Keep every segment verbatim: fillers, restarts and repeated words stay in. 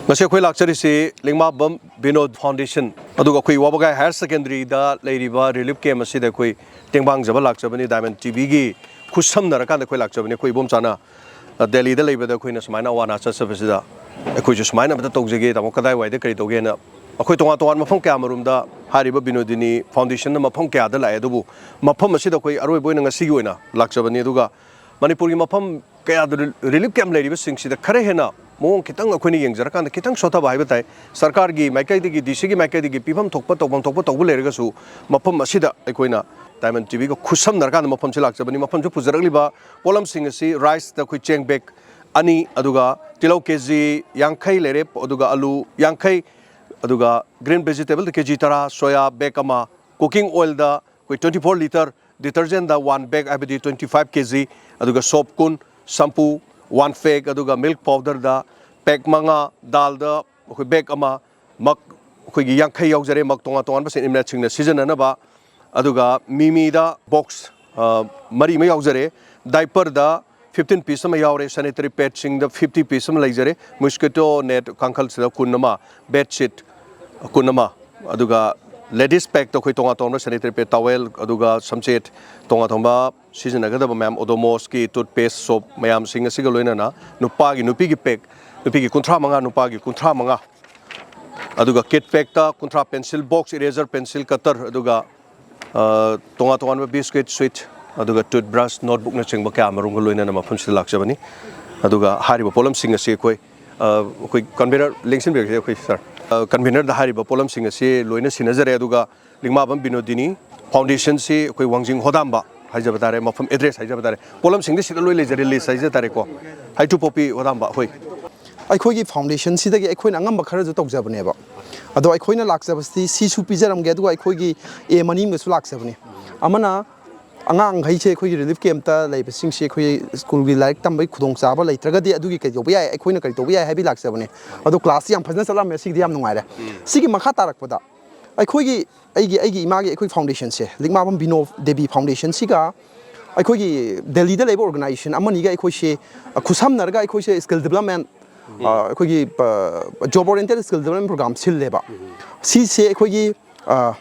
ꯉꯁꯤ ꯑꯩꯈꯣꯏ ꯂꯥꯛꯆꯔꯤꯁꯤ ꯂꯤꯛꯃꯥꯕꯝ ꯕꯤꯅꯣꯗ ꯐꯥꯎꯟꯗꯦꯁꯟ, ꯑꯗꯨꯒ ꯑꯩꯈꯣꯏ ꯋꯥꯕꯒꯥꯏ ꯍꯥꯌꯔ ꯁꯦꯀꯦꯟꯗꯔꯤꯗ ꯂꯩꯔꯤꯕ ꯔꯤꯂꯤꯐ ꯀꯦꯝꯞ ꯑꯁꯤꯗ ꯑꯩꯈꯣꯏ ꯇꯦꯡꯕꯥꯡꯖꯕ ꯂꯥꯛꯆꯕꯅꯤ꯫ ꯗꯥꯏꯃꯟ ꯇꯤꯚꯤꯒꯤ ꯈꯨꯠꯁꯝꯅꯔꯀꯥꯟꯗ ꯑꯩꯈꯣꯏ ꯂꯥꯛꯆꯕꯅꯤ꯫ ꯑꯩꯈꯣꯏ ꯏꯕꯣꯝꯆꯥꯅ, ꯑ, ꯗꯦꯜꯂꯤꯗ ꯂꯩꯕꯗ ꯑꯩꯈꯣꯏꯅ ꯁꯨꯃꯥꯏꯅ ꯑꯋꯥ ꯑꯅꯥ ꯆꯠꯆꯕꯁꯤꯗ ꯑꯩꯈꯣꯏꯁꯨ ꯁꯨꯃꯥꯏꯅ ꯑꯃꯇ ꯇꯧꯖꯒꯦ, ꯇꯥꯃꯣ, ꯀꯗꯥꯏꯋꯥꯏꯗ ꯀꯔꯤ ꯇꯧꯒꯦꯅ ꯑꯩꯈꯣꯏ ꯇꯣꯉꯥꯟ ꯇꯣꯉꯥꯟꯕ ꯃꯐꯝ ꯀꯌꯥ ꯃꯔꯨꯝꯗ ꯍꯥꯏꯔꯤꯕ ꯕꯤꯅꯣꯗꯤꯅꯤ ꯐꯥꯎꯟꯗꯦꯁꯟꯅ ꯃꯐꯝ ꯀꯌꯥꯗ ꯂꯥꯛꯑꯦ, ꯑꯗꯨꯕꯨ ꯃꯐꯝ ꯑꯁꯤꯗ ꯑꯩꯈꯣꯏ ꯑꯔꯣꯏꯕ ꯑꯣꯏꯅ ꯉꯁꯤꯒꯤ ꯑꯣꯏꯅ ꯂꯥꯛꯆꯕꯅꯤ꯫ ꯑꯗꯨꯒ ꯃꯅꯤꯄꯨꯔꯒꯤ ꯃꯐꯝ ꯀꯌꯥꯗ ꯔꯤ-, ꯔꯤꯂꯤꯐ ꯀꯦꯝꯞ ꯂꯩꯔꯤꯕꯁꯤꯡꯁꯤꯗ ꯈꯔ ꯍꯦꯟꯅ ꯃꯑꯣꯡ ꯈꯤꯇꯪ ꯑꯩꯈꯣꯏꯅ ꯌꯦꯡꯖꯔꯀꯥꯟꯗ ꯈꯤꯇꯪ ꯁꯣꯊꯕ ꯍꯥꯏꯕ ꯇꯥꯏ꯫ ꯁꯔꯀꯥꯔꯒꯤ ꯃꯥꯏꯀꯩꯗꯒꯤ, ꯗꯤ ꯁꯤꯒꯤ ꯃꯥꯏꯀꯩꯗꯒꯤ ꯄꯤꯐꯝ ꯊꯣꯛꯄ, ꯇꯧꯐꯝ ꯊꯣꯛꯄ ꯇꯧꯕ ꯂꯩꯔꯒꯁꯨ, ꯃꯐꯝ ꯑꯁꯤꯗ ꯑꯩꯈꯣꯏꯅ ꯗꯥꯏꯃꯟ ꯇꯤꯚꯤꯒ ꯈꯨꯠꯁꯝꯅꯔꯀꯥꯟꯗ ꯃꯐꯝꯁꯤ ꯂꯥꯛꯆꯕꯅꯤ꯫ ꯃꯐꯝꯁꯨ ꯄꯨꯖꯔꯛꯂꯤꯕ ꯄꯣꯠꯂꯝꯁꯤꯡ ꯑꯁꯤ ꯔꯥꯏꯁꯇ ꯑꯩꯈꯣꯏ ꯆꯦꯡ ꯕꯦꯒ ꯑꯅꯤ, ꯑꯗꯨꯒ ꯇꯤꯜꯍꯧ ꯀꯦ ꯖꯤ ꯌꯥꯡꯈꯩ ꯂꯩꯔꯦ, ꯑꯗꯨꯒ ꯑꯂꯨ ꯌꯥꯡꯈꯩ, ꯑꯗꯨꯒ ꯒ꯭ꯔꯤꯟ ꯚꯦꯖꯤꯇꯦꯕꯜꯗ ꯀꯦ ꯖꯤ ꯇꯔꯥ, ꯁꯣꯌꯥ ꯕꯦꯒ ꯑꯃ, ꯀꯨꯀꯤꯡ ꯑꯣꯏꯜꯗ ꯑꯩꯈꯣꯏ twenty four litre, ꯗꯤꯇꯔꯖꯦꯟꯗ ꯋꯥꯟ ꯕꯦꯒ, ꯍꯥꯏꯕꯗꯤ twenty five ꯀꯦ ꯖꯤ, ꯑꯗꯨꯒ ꯁꯣꯞ ꯀꯨꯟ, ꯁꯝꯄꯨ ꯋꯥꯟ ꯄꯦꯛ, ꯑꯗꯨꯒ ꯃꯤꯜꯛ ꯄꯥꯎꯗꯔꯗ ꯄꯦꯛ ꯃꯉꯥ, ꯗꯥꯜꯗ ꯑꯩꯈꯣꯏ ꯕꯦꯒ ꯑꯃ, ꯃꯛ ꯑꯩꯈꯣꯏꯒꯤ ꯌꯥꯡꯈꯩ ꯌꯥꯎꯖꯔꯦ, ꯃꯛ ꯇꯣꯉꯥꯟ ꯇꯣꯉꯥꯟꯕꯁꯤꯡ inmateꯁꯤꯡꯅ ꯁꯤꯖꯤꯟꯅꯅꯕ, ꯑꯗꯨꯒ ꯃꯤꯃꯤꯗ ꯕꯣꯛꯁ, ꯑ, ꯃꯔꯤ ꯑꯃ ꯌꯥꯎꯖꯔꯦ, ꯗꯥꯏꯄꯔꯗ fifteen piece ꯑꯃ ꯌꯥꯎꯔꯦ, ꯁꯦꯅꯤꯇꯔꯤ ꯄꯦꯗꯁꯤꯡꯗ fifty piece ꯑꯃ ꯂꯩꯖꯔꯦ, ꯃꯣꯁꯀꯤꯇꯣ ꯅꯦꯠ ꯀꯥꯡꯈꯜꯁꯤꯗ ꯀꯨꯟ ꯑꯃ, ꯕꯦꯗꯁꯤꯠ ꯀꯨꯟ ꯑꯃ, ꯑꯗꯨꯒ ꯂꯦꯗꯤꯁ ꯄꯦꯛꯇ ꯑꯩꯈꯣꯏ ꯇꯣꯉꯥꯟ ꯇꯣꯉꯥꯟꯕ ꯁꯦꯅꯤꯇꯔꯤ ꯄꯦꯗ, ꯇꯥꯋꯦꯜ, ꯑꯗꯨꯒ ꯁꯝꯆꯦꯠ, ꯇꯣꯉꯥꯟ ꯇꯣꯉꯥꯟꯕ ꯁꯤꯖꯤꯟꯅꯒꯗꯕ ꯃꯌꯥꯝ, ꯑꯣꯗꯣꯃꯣꯁꯀꯤ ꯇꯨꯠꯄꯦꯁ, ꯁꯣꯞ ꯃꯌꯥꯝꯁꯤꯡ ꯑꯁꯤꯒ ꯂꯣꯏꯅꯅ ꯅꯨꯄꯥꯒꯤ, ꯅꯨꯄꯤꯒꯤ ꯄꯦꯛ, ꯅꯨꯄꯤꯒꯤ ꯀꯨꯟꯊ꯭ꯔꯥ ꯃꯉꯥ, ꯅꯨꯄꯥꯒꯤ ꯀꯨꯟꯊ꯭ꯔꯥ ꯃꯉꯥ, ꯑꯗꯨꯒ ꯀꯤꯠ ꯄꯦꯛꯇ ꯀꯨꯟꯊ꯭ꯔꯥ, pencil box, eraser, pencil cutter, ꯑꯗꯨꯒ, ꯑ, ꯇꯣꯉꯥꯟ ꯇꯣꯉꯥꯟꯕ ꯕꯤꯁꯀꯤꯠ, ꯁ꯭ꯋꯤꯠ, ꯑꯗꯨꯒ ꯇꯨꯠꯕ꯭ꯔꯁ, ꯅꯣꯠꯕꯨꯛꯅꯆꯤꯡꯕ ꯀꯌꯥ ꯃꯔꯨꯝꯒ ꯂꯣꯏꯅꯅ ꯃꯐꯝꯁꯤꯗ ꯂꯥꯛꯆꯕꯅꯤ꯫ ꯑꯗꯨꯒ ꯍꯥꯏꯔꯤꯕ ꯄꯣꯠꯂꯝꯁꯤꯡ ꯑꯁꯤ ꯑꯩꯈꯣꯏ, ꯑ, ꯑꯩꯈꯣꯏ ꯀꯟꯚꯦꯅꯔ ꯂꯦꯡꯁꯤꯟꯕꯤꯔꯒꯦ ꯑꯩꯈꯣꯏ ꯁꯥꯔ꯫ ꯑ, ꯀꯟꯚꯦꯅꯔꯗ ꯍꯥꯏꯔꯤꯕ ꯄꯣꯠꯂꯝꯁꯤꯡ ꯑꯁꯤ ꯂꯣꯏꯅ ꯁꯤꯟꯅꯖꯔꯦ꯫ ꯑꯗꯨꯒ ꯂꯤꯛꯃꯥꯕꯝ ꯕꯤꯅꯣꯗꯤꯅꯤ ꯐꯥꯎꯟꯗꯦꯁꯟꯁꯤ ꯑꯩꯈꯣꯏ ꯋꯥꯡꯖꯤꯡ ꯍꯣꯗꯥꯝꯕ ꯍꯥꯏꯖꯕ ꯇꯥꯔꯦ, ꯃꯐꯝ ꯑꯦꯗ꯭ꯔꯦꯁ ꯍꯥꯏꯖꯕ ꯇꯥꯔꯦ, ꯄꯣꯠꯂꯝꯁꯤꯡꯗꯤ ꯁꯤꯗ ꯂꯣꯏ ꯂꯩꯖꯔꯦ, ꯂꯤꯁ ꯍꯥꯏꯖ ꯇꯥꯔꯦꯀꯣ, ꯍꯩꯇꯨꯄꯣꯛꯄꯤ ꯍꯣꯗꯥꯝꯕ ꯑꯩꯈꯣꯏ꯫ ꯑꯩꯈꯣꯏꯒꯤ ꯐꯥꯎꯟꯗꯦꯁꯟꯁꯤꯗꯒꯤ ꯑꯩꯈꯣꯏꯅ ꯑꯉꯝꯕ ꯈꯔꯁꯨ ꯇꯧꯖꯕꯅꯦꯕ꯫ ꯑꯗꯣ ꯑꯩꯈꯣꯏꯅ ꯂꯥꯛꯆꯕꯁꯤ ꯁꯤꯁꯨ ꯄꯤꯖꯔꯝꯒꯦ, ꯑꯗꯨꯒ ꯑꯩꯈꯣꯏꯒꯤ ꯑꯦꯝ ꯑꯅꯤ ꯑꯃꯒꯁꯨ ꯂꯥꯛꯆꯕꯅꯤ꯫ ꯑꯃꯅ ꯑꯉꯥꯡꯈꯩꯁꯦ ꯑꯩꯈꯣꯏꯒꯤ ꯔꯤꯂꯤꯐ ꯀꯦꯝꯞꯇ ꯂꯩꯕꯁꯤꯡꯁꯤ ꯑꯩꯈꯣꯏ ꯁ꯭ꯀꯨꯜꯒꯤ ꯂꯥꯏꯔꯤꯛ ꯇꯝꯕꯒꯤ ꯈꯨꯗꯣꯡꯆꯥꯕ ꯂꯩꯇ꯭ꯔꯒꯗꯤ ꯑꯗꯨꯒꯤ ꯀꯩꯗꯧꯕ ꯌꯥꯏ, ꯑꯩꯈꯣꯏꯅ ꯀꯔꯤ ꯇꯧꯕ ꯌꯥꯏ ꯍꯥꯏꯕꯒꯤ ꯂꯥꯛꯆꯕꯅꯤ꯫ ꯑꯗꯣ ꯀ꯭ꯂꯥꯁꯁꯤ ꯌꯥꯝ ꯐꯖꯅ ꯆꯠꯂꯝꯃꯦ, ꯁꯤꯒꯤꯗꯤ ꯌꯥꯝ ꯅꯨꯡꯉꯥꯏꯔꯦ꯫ ꯁꯤꯒꯤ ꯃꯈꯥ ꯇꯥꯔꯛꯄꯗ ꯑꯩꯈꯣꯏꯒꯤ, ꯑꯩꯒꯤ, ꯑꯩꯒꯤ ꯏꯃꯥꯒꯤ ꯑꯩꯈꯣꯏ ꯐꯥꯎꯟꯗꯦꯁꯟꯁꯦ, ꯂꯤꯛꯃꯥꯕꯝ ꯕꯤꯅꯣ ꯗꯦꯕꯤ ꯐꯥꯎꯟꯗꯦꯁꯟꯁꯤꯒ ꯑꯩꯈꯣꯏꯒꯤ ꯗꯦꯜꯂꯤꯗ ꯂꯩꯕ ꯑꯣꯔꯒꯅꯥꯏꯖꯦꯁꯟ ꯑꯃꯅꯤꯒ ꯑꯩꯈꯣꯏꯁꯦ, ꯑ, ꯈꯨꯠꯁꯝꯅꯔꯒ ꯑꯩꯈꯣꯏꯁꯦ ꯁ꯭ꯀꯤꯜ ꯗꯤꯕ꯭ꯂꯞꯃꯦꯟ ꯑ, ꯑꯩꯈꯣꯏꯒꯤ job oriented skill development programme syllabus. ꯁꯤꯁꯦ ꯑꯩꯈꯣꯏꯒꯤ ꯑ,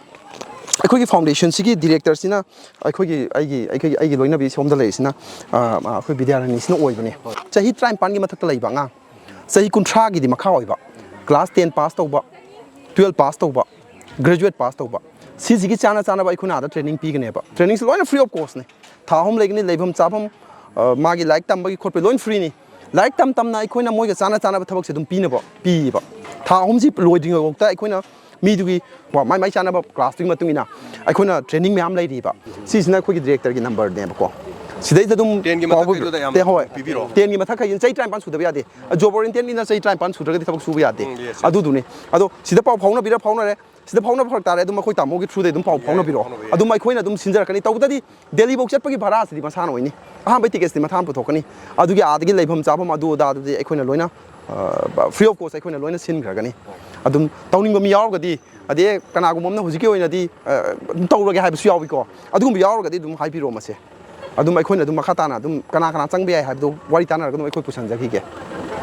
ꯑꯩꯈꯣꯏꯒꯤ ꯐꯥꯎꯟꯗꯦꯁꯟꯁꯤꯒꯤ ꯗꯤꯔꯦꯛꯇꯔꯁꯤꯅ ꯑꯩꯈꯣꯏꯒꯤ ꯑꯩꯒꯤ ꯑꯩꯈꯣꯏꯒꯤ ꯑꯩꯒꯤ ꯂꯣꯏꯅꯕꯤ ꯁꯣꯝꯗ ꯂꯩꯔꯤꯁꯤꯅ ꯑ, ꯑ, ꯑꯩꯈꯣꯏ ꯕꯤꯗ꯭ꯌꯥꯔꯥꯅꯤꯁꯤꯅ ꯑꯣꯏꯕꯅꯦ꯫ ꯆꯍꯤ ꯇꯔꯥꯅꯤꯄꯥꯟꯒꯤ ꯃꯊꯛꯇ ꯂꯩꯕ ꯑꯉꯥꯡ, ꯆꯍꯤ ꯀꯨꯟꯊ꯭ꯔꯥꯒꯤꯗꯤ ꯃꯈꯥ ꯑꯣꯏꯕ, ꯀ꯭ꯂꯥꯁ ꯇꯦꯟ ꯄꯥꯁ ꯇꯧꯕ, ꯇꯨꯌꯦꯜꯞ ꯄꯥꯁ ꯇꯧꯕ, ꯒ꯭ꯔꯦꯖꯨꯋꯦꯠ ꯄꯥꯁ ꯇꯧꯕ, ꯁꯤꯁꯤꯒꯤ ꯆꯥꯅ ꯆꯥꯅꯕ ꯑꯩꯈꯣꯏꯅ ꯑꯥꯗ ꯇ꯭ꯔꯦꯅꯤꯡ ꯄꯤꯒꯅꯦꯕ꯫ ꯇ꯭ꯔꯦꯅꯤꯡꯁꯦ ꯂꯣꯏꯅ ꯐ꯭ꯔꯤ ꯑꯣꯐ ꯀꯣꯁꯅꯦ꯫ ꯊꯥ ꯑꯍꯨꯝ ꯂꯩꯒꯅꯤ, ꯂꯩꯐꯝ ꯆꯥꯐꯝ, ꯑ, ꯃꯥꯒꯤ ꯂꯥꯏꯔꯤꯛ ꯇꯝꯕꯒꯤ ꯈꯣꯠꯄꯒꯤ ꯂꯣꯏꯅ ꯐ꯭ꯔꯤꯅꯤ꯫ ꯂꯥꯏꯔꯤꯛ ꯇꯝ ꯇꯝꯅ ꯑꯩꯈꯣꯏꯅ ꯃꯣꯏꯒ ꯆꯥꯅ ꯆꯥꯅꯕ ꯊꯕꯛꯁꯦ ꯑꯗꯨꯝ ꯄꯤꯅꯕ ꯄꯤꯌꯦꯕ꯫ ꯊꯥ ꯑꯍꯨꯝꯁꯤ ꯂꯣꯏꯗ꯭ꯔꯤꯉꯩꯐꯥꯎꯗ ꯑꯩꯈꯣꯏꯅ ꯃꯤꯗꯨꯒꯤ ꯋꯥ-, ꯃꯥꯏ ꯃꯥꯏ ꯆꯥꯅꯕ ꯀ꯭ꯂꯥꯁꯇꯨꯒꯤ ꯃꯇꯨꯡ ꯏꯟꯅ ꯑꯩꯈꯣꯏꯅ ꯇ꯭ꯔꯦꯅꯤꯡ ꯃꯌꯥꯝ ꯂꯩꯔꯤꯕ꯫ ꯁꯤꯁꯤꯅ ꯑꯩꯈꯣꯏꯒꯤ ꯗꯤꯔꯦꯛꯇꯔꯒꯤ ꯅꯝꯕꯔꯅꯦꯕꯀꯣ꯫ ꯁꯤꯗꯩꯗ ꯑꯗꯨꯝ ꯇꯦꯟꯒꯤ ꯄꯥꯎ ꯃꯊꯛꯈꯩꯗꯨꯗ ꯌꯥꯝ ꯇꯦ-, ꯍꯣꯏ꯫ ꯄꯤꯕꯤꯔꯣ꯫ ꯇꯦꯟꯒꯤ ꯃꯊꯛꯈꯩꯁꯤꯅ ꯆꯍꯤ ꯇꯔꯥꯅꯤꯄꯥꯟ ꯁꯨꯗꯕ ꯌꯥꯗꯦ꯫ ꯖꯣꯕ ꯑꯣꯔꯤꯌꯦꯟꯇꯦꯠꯅꯤꯅ ꯆꯍꯤ ꯇꯔꯥꯅꯤꯄꯥꯟ ꯁꯨꯗ꯭ꯔꯒꯗꯤ ꯊꯕꯛ ꯁꯨꯕ ꯌꯥꯗꯦ꯫ ꯎꯝ, yes, yes. ꯑꯗꯨꯗꯨꯅꯤ꯫ ꯑꯗꯣ ꯁꯤꯗ ꯄꯥꯎ ꯐꯥꯎꯅꯕꯤꯔ ꯐꯥꯎꯅꯔꯦ꯫ ꯁꯤꯗ ꯐꯥꯎꯅꯕ ꯐꯔꯛ ꯇꯥꯔꯦ, ꯑꯗꯨꯝ ꯑꯩꯈꯣꯏ ꯇꯥꯃꯣꯒꯤ ꯊ꯭ꯔꯨꯗ ꯑꯗꯨꯝ ꯄꯥꯎ ꯌꯥꯏ, ꯐꯥꯎꯅꯕꯤꯔꯛꯑꯣ꯫ ꯐꯥꯎꯅꯕ ꯌꯥꯏ꯫ ꯑꯗꯨꯝ ꯑꯩꯈꯣꯏꯅ ꯑꯗꯨꯝ ꯁꯤꯟꯖꯔꯛꯀꯅꯤ꯫ ꯇꯧꯕꯇꯗꯤ ꯗꯦꯜꯂꯤꯐꯧ ꯆꯠꯄꯒꯤ ꯚꯔꯥꯁꯤꯗꯤ ꯃꯁꯥꯅ ꯑꯣꯏꯅꯤ꯫ ꯑꯍꯥꯟꯕ ꯇꯤꯀꯦꯠꯁꯤꯗꯤ ꯃꯁꯥꯅ ꯄꯨꯊꯣꯛꯀꯅꯤ꯫ ꯑꯗꯨꯒꯤ ꯑꯥꯗꯒꯤ ꯂꯩꯐꯝ ꯆꯥꯐꯝ ꯑꯗꯨ ꯑꯗꯥ ꯑꯗꯨꯗꯤ ꯑꯩꯈꯣꯏꯅ ꯂꯣꯏꯅ, ꯑ, free of cost ꯑꯩꯈꯣꯏꯅ ꯂꯣꯏꯅ ꯁꯤꯟꯈ꯭ꯔꯒꯅꯤ꯫ ꯑꯗꯨꯝ ꯇꯧꯅꯤꯡꯕ ꯃꯤ ꯌꯥꯎꯔꯒꯗꯤ, ꯑꯗꯩ ꯀꯅꯥꯒꯨꯝꯕ ꯑꯃꯅ ꯍꯧꯖꯤꯛꯀꯤ ꯑꯣꯏꯅꯗꯤ, ꯑ, ꯑꯗꯨꯝ ꯇꯧꯔꯒꯦ ꯍꯥꯏꯕꯁꯨ ꯌꯥꯎꯏꯀꯣ꯫ ꯑꯗꯨꯒꯨꯝꯕ ꯌꯥꯎꯔꯒꯗꯤ ꯑꯗꯨꯝ ꯍꯥꯏꯕꯤꯔꯛꯑꯣ ꯃꯁꯦ꯫ ꯑꯗꯨꯝ ꯑꯩꯈꯣꯏꯅ ꯑꯗꯨꯝ ꯃꯈꯥ ꯇꯥꯅ ꯑꯗꯨꯝ ꯀꯅꯥ ꯀꯅꯥ ꯆꯪꯕ ꯌꯥꯏ ꯍꯥꯏꯕꯗꯣ ꯋꯥꯔꯤ ꯇꯥꯅꯔꯒ ꯑꯗꯨꯝ ꯑꯩꯈꯣꯏ ꯄꯨꯁꯟꯖꯈꯤꯒꯦ꯫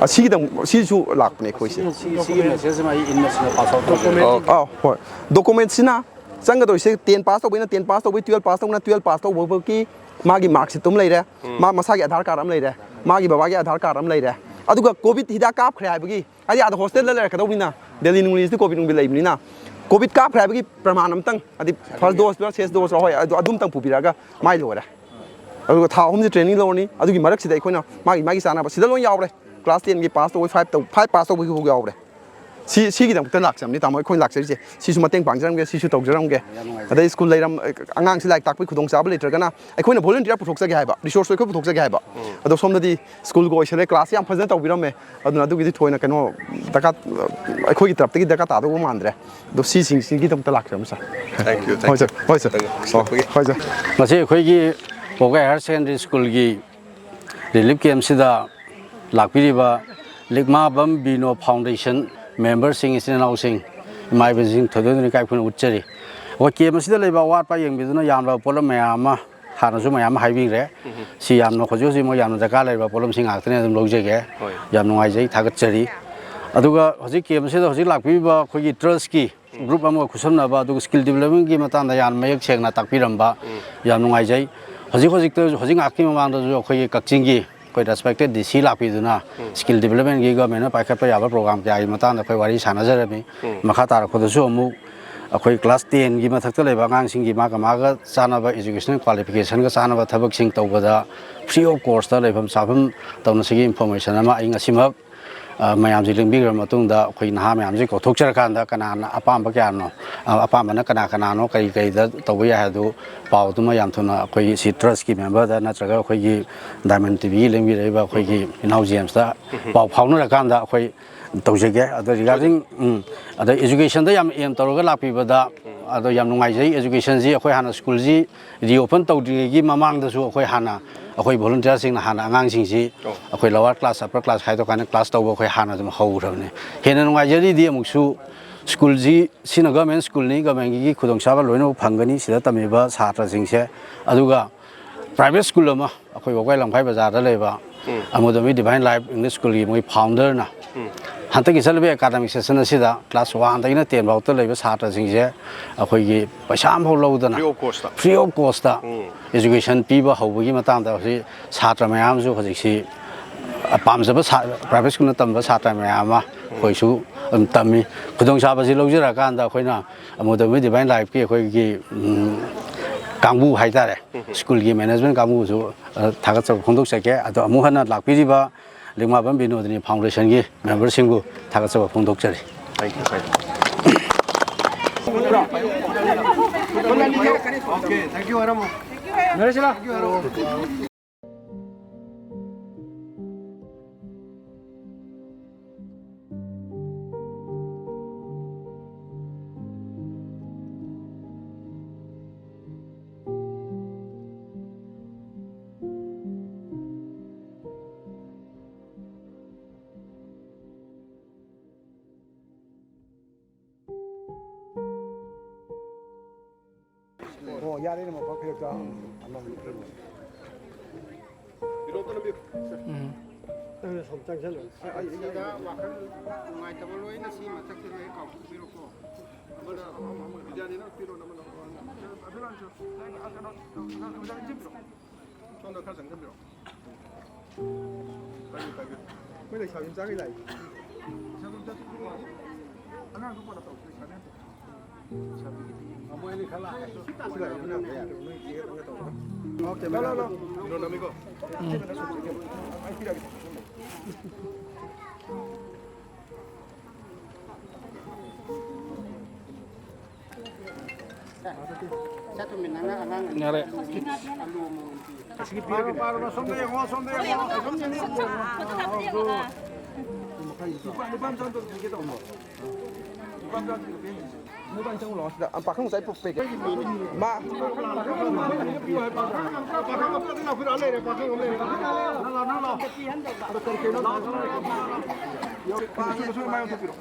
ꯑꯁꯤꯒꯤꯗꯪ, ꯁꯤꯁꯨ ꯂꯥꯛꯄꯅꯦ ꯑꯩꯈꯣꯏꯁꯦ꯫ ꯁꯤꯒꯤ, ꯁꯤꯒꯤ, ꯁꯤꯒꯤ message ꯑꯃ ꯑꯩ ꯏꯟꯅ ꯁꯤꯗ pass out ꯇꯧꯖꯒꯦ꯫ ꯑꯣꯀꯦ꯫ ꯑꯥ, ꯍꯣꯏ꯫ ꯗꯣꯀꯨꯃꯦꯟꯁꯤꯅ ꯆꯪꯒꯗꯧꯔꯤꯁꯦ ꯇꯦꯟ ꯄꯥꯁ ꯇꯧꯕꯩꯅ ꯇꯦꯟ ꯄꯥꯁ ꯇꯧꯕꯩ, ꯇꯨꯌꯦꯜꯞ ꯄꯥꯁ ꯇꯧꯕꯅ ꯇꯨꯌꯦꯜꯞ ꯄꯥꯁ ꯇꯧꯕꯒꯤ ꯃꯥꯒꯤ marksheet ꯑꯃ ꯂꯩꯔꯦ, ꯎꯝ꯫ ꯃꯥ ꯃꯁꯥꯒꯤ ꯑꯙꯥꯔ ꯀꯥꯔꯗ ꯑꯃ ꯂꯩꯔꯦ, ꯃꯥꯒꯤ ꯕꯕꯥꯒꯤ ꯑꯙꯥꯔ ꯀꯥꯔꯗ ꯑꯃ ꯂꯩꯔꯦ, ꯑꯗꯨꯒ ꯀꯣꯚꯤꯗ ꯍꯤꯗꯥꯛ ꯀꯥꯞꯈ꯭ꯔꯦ ꯍꯥꯏꯕꯒꯤ, ꯍꯥꯏꯗꯤ ꯑꯥꯗ ꯍꯣꯁꯇꯦꯜꯗ ꯂꯩꯔꯛꯀꯗꯧꯕꯅꯤꯅ, ꯗꯦꯜꯂꯤ ꯅꯨꯡꯂꯤꯁꯤꯗꯤ ꯀꯣꯚꯤꯗ ꯅꯨꯡꯕꯤ ꯂꯩꯕꯅꯤꯅ, ꯀꯣꯚꯤꯗ ꯀꯥꯞꯈ꯭ꯔꯦ ꯍꯥꯏꯕꯒꯤ ꯄ꯭ꯔꯃꯥꯟ ꯑꯃꯇꯪ, ꯍꯥꯏꯗꯤ first dose ꯂ, second dose ꯂ, ꯍꯣꯏ, ꯑꯗꯨ ꯑꯗꯨꯝꯇꯪ ꯄꯨꯕꯤꯔꯛꯑꯒ ꯃꯥꯏ ꯂꯣꯏꯔꯦ꯫ ꯑꯗꯨꯒ ꯊꯥ ꯑꯍꯨꯝꯁꯦ ꯇ꯭ꯔꯦꯅꯤꯡ ꯂꯧꯔꯅꯤ꯫ ꯑꯗꯨꯒꯤ ꯃꯔꯛꯁꯤꯗ ꯑꯩꯈꯣꯏꯅ ꯃꯥꯒꯤ, ꯃꯥꯒꯤ ꯆꯥꯅꯕ ꯁꯤꯗ ꯂꯣꯏ ꯌꯥꯎꯔꯦ꯫ ꯀ꯭ꯂꯥꯁ ꯇꯦꯟꯒꯤ ꯄꯥꯁ ꯇꯧꯕ, ꯐꯥꯏꯚ ꯇꯧ-, ꯐꯥꯏꯚ ꯄꯥꯁ ꯇꯧꯕꯒꯤ ꯐꯥꯎ ꯌꯥꯎꯔꯦ꯫ ꯁꯤ, ꯁꯤꯒꯤꯗꯃꯛꯇ ꯂꯥꯛꯆꯕꯅꯤ ꯇꯥꯃꯣ, ꯑꯩꯈꯣꯏꯅ ꯂꯥꯛꯆꯔꯤꯁꯦ꯫ ꯁꯤꯁꯨ ꯃꯇꯦꯡ ꯄꯥꯡꯖꯔꯝꯒꯦ, ꯁꯤꯁꯨ ꯇꯧꯖꯔꯝꯒꯦ꯫ ꯌꯥꯝ ꯅꯨꯡꯉꯥꯏꯖꯔꯦ꯫ ꯑꯗꯩ ꯁ꯭ꯀꯨꯜ ꯂꯩꯔꯝ-, ꯑꯉꯥꯡꯁꯤ ꯂꯥꯏꯔꯤꯛ ꯇꯥꯛꯄꯒꯤ ꯈꯨꯗꯣꯡꯆꯥꯕ ꯂꯩꯇ꯭ꯔꯒꯅ ꯑꯩꯈꯣꯏꯅ volunteer ꯄꯨꯊꯣꯛꯆꯒꯦ ꯍꯥꯏꯕ, resource ꯑꯩꯈꯣꯏ ꯄꯨꯊꯣꯛꯆꯒꯦ ꯍꯥꯏꯕ꯫ ꯎꯝ꯫ ꯑꯗꯣ ꯁꯣꯝꯗꯗꯤ ꯁ꯭ꯀꯨꯜꯒ ꯑꯣꯏꯁꯜꯂꯦ, ꯀ꯭ꯂꯥꯁꯁꯤ ꯌꯥꯝ ꯐꯖꯅ ꯇꯧꯕꯤꯔꯝꯃꯦ꯫ ꯑꯗꯨꯅ ꯑꯗꯨꯒꯤꯗꯤ ꯊꯣꯏꯅ ꯀꯩꯅꯣ ꯗꯔꯀꯥꯔ, ꯑꯩꯈꯣꯏꯒꯤ ꯇꯔꯞꯇꯒꯤ ꯗꯔꯀꯥꯔ ꯇꯥꯗꯧꯕ ꯃꯥꯟꯗ꯭ꯔꯦ꯫ ꯑꯗꯣ ꯁꯤꯁꯤꯡꯁꯤꯒꯤꯗꯃꯛꯇ ꯂꯥꯛꯆꯕꯅꯤ, ꯁꯥꯔ꯫ Thank you, thank you꯫ ꯍꯣꯏ, ꯁꯥꯔ꯫ ꯍꯣꯏ, ꯁꯥꯔ꯫ ꯂꯥꯛꯄꯤꯌꯨ꯫ ꯑꯣ, ꯍꯣꯏ, ꯁꯥꯔ꯫ ꯉꯁꯤ ꯑꯩꯈꯣꯏꯒꯤ ꯄꯥꯎꯒꯥꯏ ꯍꯥꯌꯔ ꯁꯦꯀꯦꯟꯗꯔꯤ ꯁ꯭ꯀꯨꯜꯒꯤ ꯔꯤꯂꯤꯐ ꯀꯦꯝꯁꯤꯗ ꯂꯥꯛꯄꯤꯔꯤꯕ ꯂꯤꯛꯃꯥꯕꯝ ꯕꯤꯅꯣ ꯐꯥꯎꯟꯗꯦꯁꯟ ꯃꯦꯝꯕꯔꯁꯤꯡ, ꯏꯆꯤꯟ ꯏꯅꯥꯎꯁꯤꯡ, ꯏꯃꯥ ꯏꯕꯦꯟꯁꯤꯡ ꯊꯣꯏꯗꯣꯛ ꯍꯦꯟꯗꯣꯛꯅ ꯏꯀꯥꯏ ꯈꯨꯝꯅꯕ ꯎꯠꯆꯔꯤ꯫ ꯑꯩꯈꯣꯏ ꯀꯦꯝ ꯑꯁꯤꯗ ꯂꯩꯕ ꯑꯋꯥꯠ ꯑꯄꯥ ꯌꯦꯡꯕꯤꯗꯨꯅ ꯌꯥꯝꯂꯕ ꯄꯣꯠꯂꯝ ꯃꯌꯥꯝ ꯑꯃ ꯍꯥꯟꯅꯁꯨ ꯃꯌꯥꯝ ꯑꯃ ꯍꯥꯏꯕꯤꯈ꯭ꯔꯦ꯫ ꯁꯤ ꯌꯥꯝꯅ ꯍꯧꯖꯤꯛ ꯍꯧꯖꯤꯛꯃꯛ ꯌꯥꯝꯅ ꯗꯔꯀꯥꯔ ꯂꯩꯔꯕ ꯄꯣꯠꯂꯝꯁꯤꯡ ꯉꯥꯛꯇꯅꯤ, ꯑꯗꯨꯝ ꯂꯧꯖꯒꯦ꯫ ꯍꯣꯏ꯫ ꯌꯥꯝ ꯅꯨꯡꯉꯥꯏꯖꯩ, ꯊꯥꯒꯠꯆꯔꯤ꯫ ꯑꯗꯨꯒ ꯍꯧꯖꯤꯛ ꯀꯦꯝ ꯑꯁꯤꯗ ꯍꯧꯖꯤꯛ ꯂꯥꯛꯄꯤꯔꯤꯕ ꯑꯩꯈꯣꯏꯒꯤ ꯇ꯭ꯔꯁꯀꯤ ꯒ꯭ꯔꯨꯞ ꯑꯃꯒ ꯈꯨꯠꯁꯝꯅꯕ, ꯑꯗꯨꯒ ꯁ꯭ꯀꯤꯜ ꯗꯤꯕꯂꯞꯃꯦꯟꯒꯤ ꯃꯇꯥꯡꯗ ꯌꯥꯝ ꯃꯌꯦꯛ ꯁꯦꯡꯅ ꯇꯥꯛꯄꯤꯔꯝꯕ ꯌꯥꯝ ꯅꯨꯡꯉꯥꯏꯖꯩ꯫ ꯍꯧꯖꯤꯛ ꯍꯧꯖꯤꯛꯇ, ꯍꯧꯖꯤꯛ ꯉꯥꯏꯍꯥꯛꯀꯤ ꯃꯃꯥꯡꯗꯁꯨ ꯑꯩꯈꯣꯏꯒꯤ ꯀꯛꯆꯤꯡꯒꯤ ꯑꯩꯈꯣꯏ ꯔꯦꯁꯄꯦꯛꯇꯦꯠ ꯗꯤ ꯁꯤ ꯂꯥꯛꯄꯤꯗꯨꯅ ꯁ꯭ꯀꯤꯜ ꯗꯤꯕꯂꯞꯃꯦꯟꯒꯤ ꯒꯃꯦꯟꯅ ꯄꯥꯏꯈꯠꯄ ꯌꯥꯕ ꯄ꯭ꯔꯣꯒ꯭ꯔꯥꯝ ꯀꯌꯥꯒꯤ ꯃꯇꯥꯡꯗ ꯑꯩꯈꯣꯏ ꯋꯥꯔꯤ ꯁꯥꯟꯅꯖꯔꯝꯃꯤ꯫ ꯃꯈꯥ ꯇꯥꯔꯛꯄꯗꯁꯨ ꯑꯃꯨꯛ ꯑꯩꯈꯣꯏ ꯀ꯭ꯂꯥꯁ ꯇꯦꯟꯒꯤ ꯃꯊꯛꯇ ꯂꯩꯕ ꯑꯉꯥꯡꯁꯤꯡꯒꯤ ꯃꯥꯒ ꯃꯥꯒ ꯆꯥꯟꯅꯕ ꯏꯖꯨꯀꯦꯁꯅꯦꯜ ꯀ꯭ꯋꯥꯂꯤꯐꯤꯀꯦꯁꯟꯒ ꯆꯥꯟꯅꯕ ꯊꯕꯛꯁꯤꯡ ꯇꯧꯕꯗ ꯐ꯭ꯔꯤ ꯑꯣꯐ ꯀꯣꯁꯇ ꯂꯩꯐꯝ ꯆꯥꯐꯝ ꯇꯧꯅꯁꯤꯒꯤ ꯏꯟꯐꯣꯔꯃꯦꯁꯟ ꯑꯃ ꯑꯩ ꯉꯁꯤꯃꯛ, ꯑ, ꯃꯌꯥꯝꯁꯤ ꯂꯦꯡꯕꯤꯈ꯭ꯔ ꯃꯇꯨꯡꯗ ꯑꯩꯈꯣꯏ ꯅꯍꯥ ꯃꯌꯥꯝꯁꯤ ꯀꯧꯊꯣꯛꯆꯔꯀꯥꯟꯗ ꯀꯅꯥꯅ ꯑꯄꯥꯝꯕ ꯀꯌꯥꯅꯣ, ꯑ, ꯑꯄꯥꯝꯕꯅ ꯀꯅꯥ ꯀꯅꯥꯅꯣ, ꯀꯔꯤ ꯀꯔꯤꯗ ꯇꯧꯕ ꯌꯥꯏ ꯍꯥꯏꯕꯗꯨ ꯄꯥꯎꯗꯨꯃ ꯌꯥꯝ ꯊꯨꯅ ꯑꯩꯈꯣꯏꯒꯤ ꯁꯤ ꯇ꯭ꯔꯁꯀꯤ ꯃꯦꯝꯕꯔꯗ ꯅꯠꯇ꯭ꯔꯒ ꯑꯩꯈꯣꯏꯒꯤ ꯗꯥꯏꯃꯟ ꯇꯤ ꯚꯤꯒꯤ ꯂꯦꯡꯕꯤꯔꯛꯏꯕ ꯑꯩꯈꯣꯏꯒꯤ ꯏꯅꯥꯎ ꯖꯦꯝꯁꯇ ꯄꯥꯎ ꯐꯥꯎꯅꯔꯀꯥꯟꯗ ꯑꯩꯈꯣꯏ ꯇꯧꯖꯒꯦ꯫ ꯑꯗꯣ ꯔꯤꯒꯥꯔꯗꯤꯡ, ꯎꯝ, ꯑꯗ ꯏꯖꯨꯀꯦꯁꯟꯗ ꯌꯥꯝ ꯑꯦꯝ ꯇꯧꯔꯒ ꯂꯥꯛꯄꯤꯕꯗ, ꯑꯗꯣ ꯌꯥꯝ ꯅꯨꯡꯉꯥꯏꯖꯩ꯫ ꯏꯖꯨꯀꯦꯁꯟꯁꯤ ꯑꯩꯈꯣꯏ ꯍꯥꯟꯅ ꯁ꯭ꯀꯨꯜꯁꯤ ꯔꯤꯑꯣꯄꯟ ꯇꯧꯗ꯭ꯔꯤꯉꯩꯒꯤ ꯃꯃꯥꯡꯗꯁꯨ ꯑꯩꯈꯣꯏ ꯍꯥꯟꯅ, ꯑꯩꯈꯣꯏ ꯚꯣꯂꯨꯟꯇꯤꯌꯔꯁꯤꯡꯅ ꯍꯥꯟꯅ ꯑꯉꯥꯡꯁꯤꯡꯁꯤ ꯑꯩꯈꯣꯏ ꯂꯋꯥꯔ ꯀ꯭ꯂꯥꯁ, ꯑꯄꯔ ꯀ꯭ꯂꯥꯁ ꯈꯥꯏꯗꯣꯛꯀꯥꯟꯗ ꯀ꯭ꯂꯥꯁ ꯇꯧꯕ ꯑꯩꯈꯣꯏ ꯍꯥꯟꯅ ꯑꯗꯨꯝ ꯍꯧꯈ꯭ꯔꯕꯅꯤ꯫ ꯍꯦꯟꯅ ꯅꯨꯡꯉꯥꯏꯖꯔꯤꯗꯤ ꯑꯃꯨꯛꯁꯨ ꯁ꯭ꯀꯨꯜꯁꯤ, ꯁꯤꯅ ꯒꯚꯔꯟꯃꯦꯟ ꯁ꯭ꯀꯨꯜꯅꯤ, ꯒꯚꯔꯟꯃꯦꯟꯒꯤ ꯈꯨꯗꯣꯡꯆꯥꯕ ꯂꯣꯏꯅꯃꯛ ꯐꯪꯒꯅꯤ ꯁꯤꯗ ꯇꯝꯃꯤꯕ ꯁꯥꯇ꯭ꯔꯁꯤꯡꯁꯦ꯫ ꯑꯗꯨꯒ ꯄ꯭ꯔꯥꯏꯚꯦꯠ ꯁ꯭ꯀꯨꯜ ꯑꯃ ꯑꯩꯈꯣꯏ ꯋꯥꯕꯒꯥꯏ ꯂꯝꯈꯥꯏ ꯕꯖꯥꯔꯗ ꯂꯩꯕ ꯑꯃꯨꯗꯃꯤ ꯗꯤꯚꯥꯏꯟ ꯂꯥꯏꯐ ꯏꯪꯂꯤꯁ ꯁ꯭ꯀꯨꯜꯒꯤ ꯃꯣꯏ ꯐꯥꯎꯟꯗꯔꯅ ꯍꯟꯗꯛꯀꯤ ꯆꯠꯂꯤꯕ ꯑꯦꯀꯥꯗꯃꯤꯛ ꯁꯦꯁꯟ ꯑꯁꯤꯗ ꯀ꯭ꯂꯥꯁ ꯋꯥꯟꯗꯒꯤꯅ ꯇꯦꯟ ꯐꯥꯎꯇ ꯂꯩꯕ ꯁꯥꯇ꯭ꯔꯁꯤꯡꯁꯦ ꯑꯩꯈꯣꯏꯒꯤ ꯄꯩꯁꯥ ꯑꯃꯐꯥꯎ ꯂꯧꯗꯅ Free of cost. Free of cost education ꯄꯤꯕ ꯍꯧꯕꯒꯤ ꯃꯇꯥꯡꯗ ꯍꯧꯖꯤꯛ ꯁꯥꯇ꯭ꯔ ꯃꯌꯥꯝꯁꯨ ꯍꯧꯖꯤꯛꯁꯤ ꯄꯥꯝꯖꯕ ꯁꯥ-, ꯄ꯭ꯔꯥꯏꯚꯦꯠ ꯁ꯭ꯀꯨꯜꯅ ꯇꯝꯕ ꯁꯥꯇ꯭ꯔ ꯃꯌꯥꯝ ꯑꯃ ꯑꯩꯈꯣꯏꯁꯨ ꯑꯗꯨꯝ ꯇꯝꯃꯤ꯫ ꯈꯨꯗꯣꯡꯆꯥꯕꯁꯤ ꯂꯧꯖꯔꯀꯥꯟꯗ ꯑꯩꯈꯣꯏꯅ ꯑꯃꯨꯗꯃꯤ ꯗꯤꯚꯥꯏꯟ ꯂꯥꯏꯐꯀꯤ ꯑꯩꯈꯣꯏꯒꯤ, ꯎꯝ, ꯀꯥꯡꯕꯨ ꯍꯥꯏꯇꯥꯔꯦ, ꯁ꯭ꯀꯨꯜꯒꯤ ꯃꯦꯅꯦꯖꯃꯦꯟ ꯀꯥꯡꯕꯨꯁꯨ, ꯑ, ꯊꯥꯒꯠꯆꯕ ꯐꯣꯡꯗꯣꯛꯆꯒꯦ꯫ ꯑꯗꯣ ꯑꯃꯨꯛ ꯍꯟꯅ ꯂꯥꯛꯄꯤꯔꯤꯕ ꯂꯤꯛꯃꯥꯕꯝ ꯕꯤꯅꯣꯗꯤꯅꯤ ꯐꯥꯎꯟꯗꯦꯁꯟꯒꯤ ꯃꯦꯝꯕꯔꯁꯤꯡꯕꯨ ꯊꯥꯒꯠꯆꯕ ꯐꯣꯡꯗꯣꯛꯆꯔꯤ꯫ Thank you, thank you. Okay, thank you, ꯍꯥꯏꯔꯝꯃꯣ꯫ ꯌꯥꯔꯦꯅꯦ, ꯃꯐꯝ ꯈꯔ ꯆꯥ-, ꯑꯃꯃꯨꯛ ꯈꯔ ꯂꯣꯏ꯫ ꯎꯝ꯫ ꯁꯤꯗ ꯋꯥꯈꯜ ꯅꯨꯡꯉꯥꯏꯇꯕ ꯂꯣꯏꯅ ꯁꯤ ꯃꯊꯛꯇ ꯂꯣꯏ ꯀꯥꯎꯊꯣꯛꯄꯤꯔꯣꯀꯣ꯫ ꯑꯃꯅ, ꯑꯃꯅ, ꯕꯤꯗ꯭ꯌꯥꯅꯤꯅ ꯄꯤꯔꯣ, ꯑꯃꯅ, ꯑꯃꯅ, ꯑꯗꯨ ꯂꯥꯛꯁꯨ, ꯅꯪ, ꯀꯩꯅꯣ, ꯀꯩꯅꯣ, ꯀꯩꯅꯣ, ꯁꯣꯝꯗ ꯈꯔ ꯆꯪꯁꯤꯟꯕꯤꯔꯣ꯫ ꯄꯥꯏꯕꯤꯌꯨ, ꯄꯥꯏꯕꯤꯌꯨ꯫ ꯑꯩꯈꯣꯏ ꯂꯩꯁꯥꯕꯤ ꯃꯆꯥꯈꯩ ꯂꯥꯛꯏ꯫ ꯂꯩꯁꯥꯕꯤ ꯃꯆꯥ ꯑꯉꯥꯡꯗꯣ ꯄꯣꯠ ꯇꯧ, ꯂꯩꯁꯥꯕꯤ ꯅꯠꯇꯦ꯫ ꯃꯣꯏ ꯑꯅꯤ ꯈꯔ ꯂꯥꯛꯑꯦ꯫ ꯁꯤ ꯂꯥꯛꯑꯦ, ꯅꯣꯏ ꯌꯦꯡꯉꯒ ꯇꯧꯔꯣ꯫ ꯑꯣꯀꯦ, ꯂꯥꯛꯑꯣ, ꯂꯥꯛꯑꯣ꯫ ꯀꯩꯅꯣ ꯅꯝꯃꯤꯀꯣ? ꯎꯝ꯫ ꯑꯩ ꯄꯤꯔꯛꯑꯒꯦ꯫ ꯌꯥꯔꯦ꯫ ꯄꯥꯔꯣ, ꯄꯥꯔꯣ, ꯁꯣꯝꯗ ꯌꯦꯡꯉꯣ, ꯁꯣꯝꯗ ꯌꯦꯡꯉꯣ꯫ ꯂꯨꯄꯥ ꯅꯤꯄꯥꯟ ꯆꯥꯝ ꯇꯧꯕꯤꯒꯦ ꯇꯧꯕ꯫ ꯅꯣꯏꯕꯥꯅꯤ ꯆꯪꯉꯨ ꯂꯥꯛꯑꯣ ꯁꯤꯗ꯫ ꯑ, ꯄꯥꯈꯪ ꯃꯆꯥ ꯄꯨ-, ꯄꯦꯛꯀꯦ꯫ ꯃꯥ꯫ ꯄꯥꯈꯪ ꯑꯃ ꯂꯥꯛꯄꯤꯔꯣ, ꯂꯩꯔꯦ, ꯄꯥꯈꯪ ꯑꯃ ꯂꯩꯔꯦ꯫ ꯅꯪ ꯂꯥꯛꯑꯣ, ꯅꯪ ꯂꯥꯛꯑꯣ꯫ ꯑꯗꯣ ꯀꯔꯤ ꯀꯩꯅꯣ? ꯃꯆꯨ, ꯃꯆꯨ ꯃꯥꯏ ꯑꯣꯟꯊꯣꯛꯄꯤꯔꯣ꯫